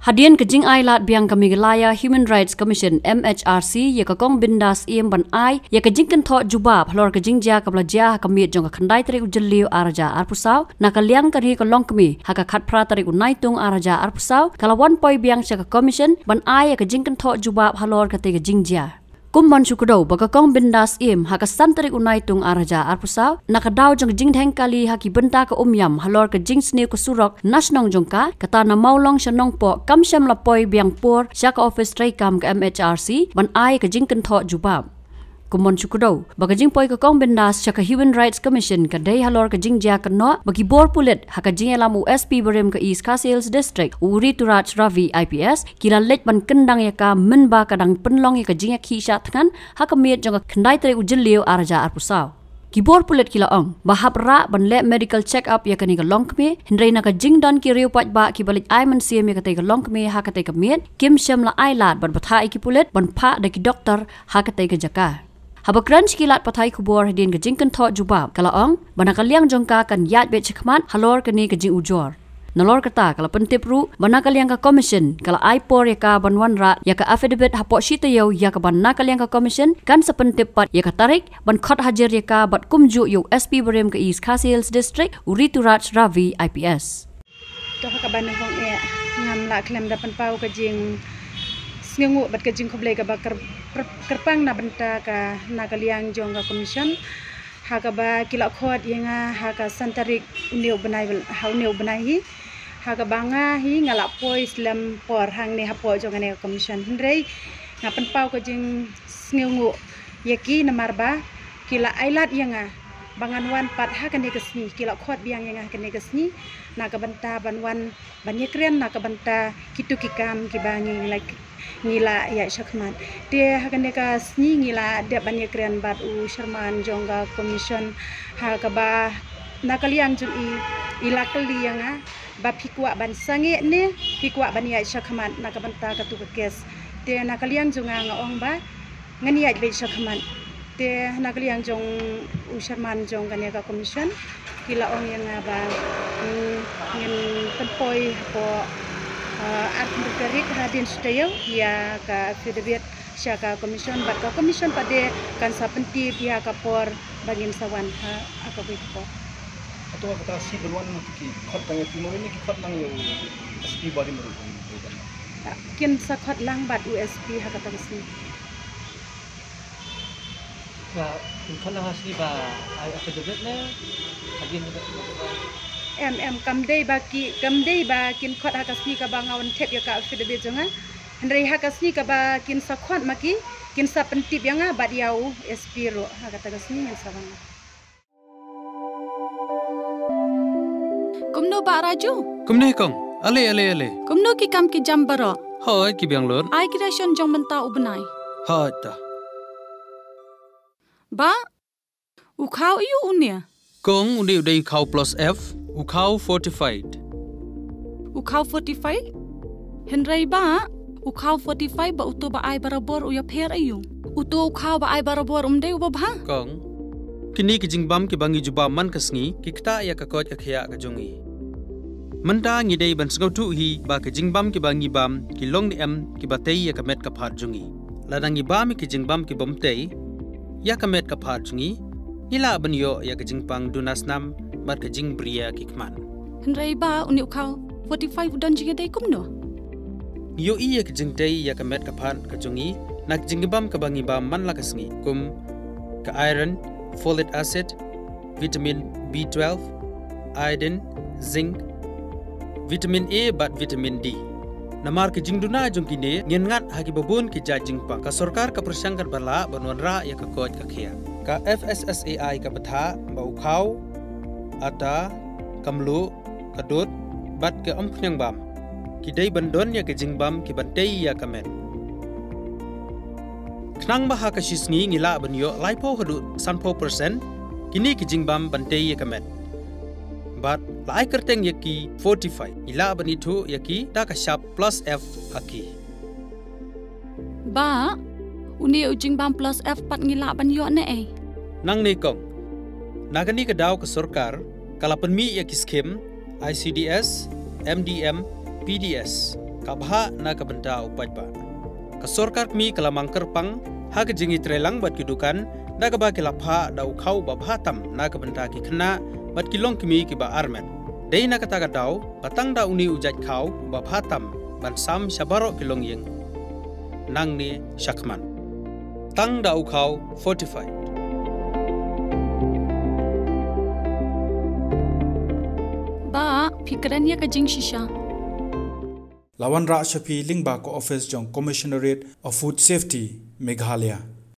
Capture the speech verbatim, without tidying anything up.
Hadien ka jingailad biang ka Meghalaya Human Rights Commission, M H R C, ïa ka Kong Bindas Syiem ban ai ïa ka jingkynthoh jubab halor ka jingjia kaba la jia ha ka miet jong ka khyndai tarik u Jylliew ar hajar arphew saw, na ka liang kane ka longkmie, ha ka khatphra tarik u Naitung ar hajar arphew saw, ka la wan poi biang sha ka Commission ban ai ïa ka jingkynthoh jubab halor katei ka jingjia. Kum ban shu kdew ba ka Kong Bindas Syiem ha ka san tarik u Naitung ar hajar arphew saw, na ka daw jong ka jingdheng kali ha ki bynta ka umïam halor ka jingsniew ka surok na shnong jong ka, kata na Mawlong sha Nongpoh, kam shym la poi biang por sha ka ophis treikam ka M H R C ban ai ka jingkynthoh jubab. Kum ban shu kdew ba ka jingpoi ka Kong Bindas sha ka Human Rights Commission ka dei halor ka jingjia kynnoh ba ki bor pulit ha ka jingïalam u S P barim ka East Khasi Hills District, u Rituraj Ravi I P S, ki la leit ban kyndang ïa ka mynba ka dang pynlong ïa ka jingïakhih shah thngan ha ka miet jong ka khyndai tarik u Jylliew ar hajar arphew saw. Ki bor pulit ki la ong ba hap rah ban leh medical check up ïa kane ka longkmie, hynrei na ka jingdon ki riew paidbah kiba leit ai mynsiem ïa katei ka longkmie ha katei ka miet, kim shym la ailad bad bthah ïa ki pulit ban phah da ki doktor ha katei ka jaka. Haba kren sha ki lad pathai khubor hadien ka jingkynthoh jubab, ka la ong ba na ka liang jong ka kan ïaid beit shakhmat halor kane ka jingujor. Nalor kata, ka la pyntip ruh ba na ka liang ka Commission ka la ai por ïa ka ban wanrah ïa ka affidavit hapoh shi taïew, ïa kaba na ka liang ka Commission kan sa pyntip pat ïa ka tarik ban khot hajir ïa ka bad kumjuh ïa u S P barim ka East Khasi Hills District, u Rituraj Ravi I P S. To ha kaba nyngkong eh, ngam lah khlem da pynpaw ka jingsngewnguh bad ka jingkhublei kaba kyr-, kyr-, kyrpang na bynta ka, na ka liang jong ka Commission, ha kaba ki la khot ïa nga ha ka san tarik une u bnai, ha une u bnai hi, ha kaba nga hi nga la poi slem por hangne hapoh jong kane ka Commission. Hynrei nga pynpaw ka jingsngewnguh ïa ki namar ba ki la ailad ïa nga ba ngan wan pat ha kane ka sngi, ki la khot biang ïa nga ha kane ka sngi na ka bynta ban wan ban ïakren na ka bynta kito ki kam kiba ngi la, ngi la ïaid shakhmat. Te ha kane ka sngi ngi la dep ban ïakren bad u chairman jong ka Commission, ha kaba na ka liang jong i, i la kylli ïa nga ba phi kwah ban sangeh ne phi kwah ban ïaid shakhmat na ka bynta katu ka kes. Te na ka liang jong nga nga ong ba ngan ïaid beit shakhmat. Te na ka liang jong u chairman jong kane ka Commission, ki la ong ïa nga ba, mm, ngin pynpoi hapoh, ah, arphew tarik hadien shi taïew ïa ka affidavit sha ka Commission, bad ka Commission pat de kan sa pyntip ïa ka por ba ngin sa wan ha, ha kawei ka por. Hato ha kata ka sngi ban wan ki khot tang ïa phi marwei ne ki khot lang ïa u S P barim marwei? Kin sa khot lang bad u S P ha kata ka sngi. Ka, kin khot lang ha sngi ba ai affidavit ne? Hadien ne? Em, em, kam dei ba ki, kam dei ba kin khot ha ka sngi kaba nga wan thep ïa ka affidavit jong nga. Hynrei ha ka sngi kaba kin sa khot ma ki, kin sa pyntip ïa nga bad ïa u S P ruh, ha kata ka sngi ngin sa wan. Kumno Bah Raju? Kumne kong. Ale, ale, ale. Kumno ki kam ki jam baroh? Hooid, ki biang lut. Ai ki ration jong mynta u bnai. Hooid ta. Bah, u khaw aiu une? Kong, une u dei u khaw plus F, u khaw fortified. U khaw fortified? Hynrei bah, u khaw fortified bad uto ba ai barabor u ïapher aiu? Uto u khaw ba ai barabor um dei uba bha? Kong, kine ki jingbam kiba ngi jubab man ka sngi ki ktah ïa ka koit ka khiah ka jong ngi. Mynta ngi dei ban sngewthuh hi ba ki jingbam kiba ngi bam ki long ne em kiba tei ïa ka met ka phad jong ngi. Lada ngi bam ïa ki jingbam kibym tei ïa ka met ka phad jong ngi, ngi lah ban ïoh ïa ka jingpang duna snam bad ka jingbriew ki khmat. Hynrei bah, une u khaw fortified u don jingïadei kumno? Ngi ïohi ïa ka jingtei ïa ka met ka phad ka jong ngi na ka jingbam kaba ngi bam man la ka sngi, kum ka iron, folic acid, vitamin B twelve, iodine, zinc, vitamin A bad vitamin D. Namar ki jingduna jong kine, ngin ngat ha kiba bun ki jait jingpang. Ka sorkar ka pyrshang katba lah ban wanrah ïa ka koit ka khiah. Ka F S S A I ka bthah ba u khaw, ata, ka mluh, ka dud bad ka umphniang bam ki dei ban don ïa ki jingbam kiban tei ïa ka met. Khnang ba ha ka shi sngi ngi lah ban ïoh laiphew haduh sanphew percent kine ki jingbam ban tei ïa ka met. Bad la ai kyrteng ïa ki fortified, ngi lah ban ithuh ïa ki da ka shap plus F ha ki. Bah, une u jingbam plus F pat ngi lah ban ïoh ne ei? Nangne kong. Na kane ka daw ka sorkar ka la pynmih ïa ki skim I C D S, M D M, P D S. ka bhah na ka bynta u paidbah. Ka sorkar kmie ka la mang kyrpang ha ka jingïatreilang bad ki dukan da kaba ki la phah da u khaw ba bha tam na ka bynta ki khynnah bad ki longkmie kiba armet. Dei na kata ka daw ba tang da une u jait khaw ba bha tam ban sam sha baroh ki longïing. Nangne shakhmat tang da u khaw fortified. Ba phi kren ïa ka jingshisha. La wanrah sha phi lyngba ka office jong Commissionerate of Food Safety, Meghalaya.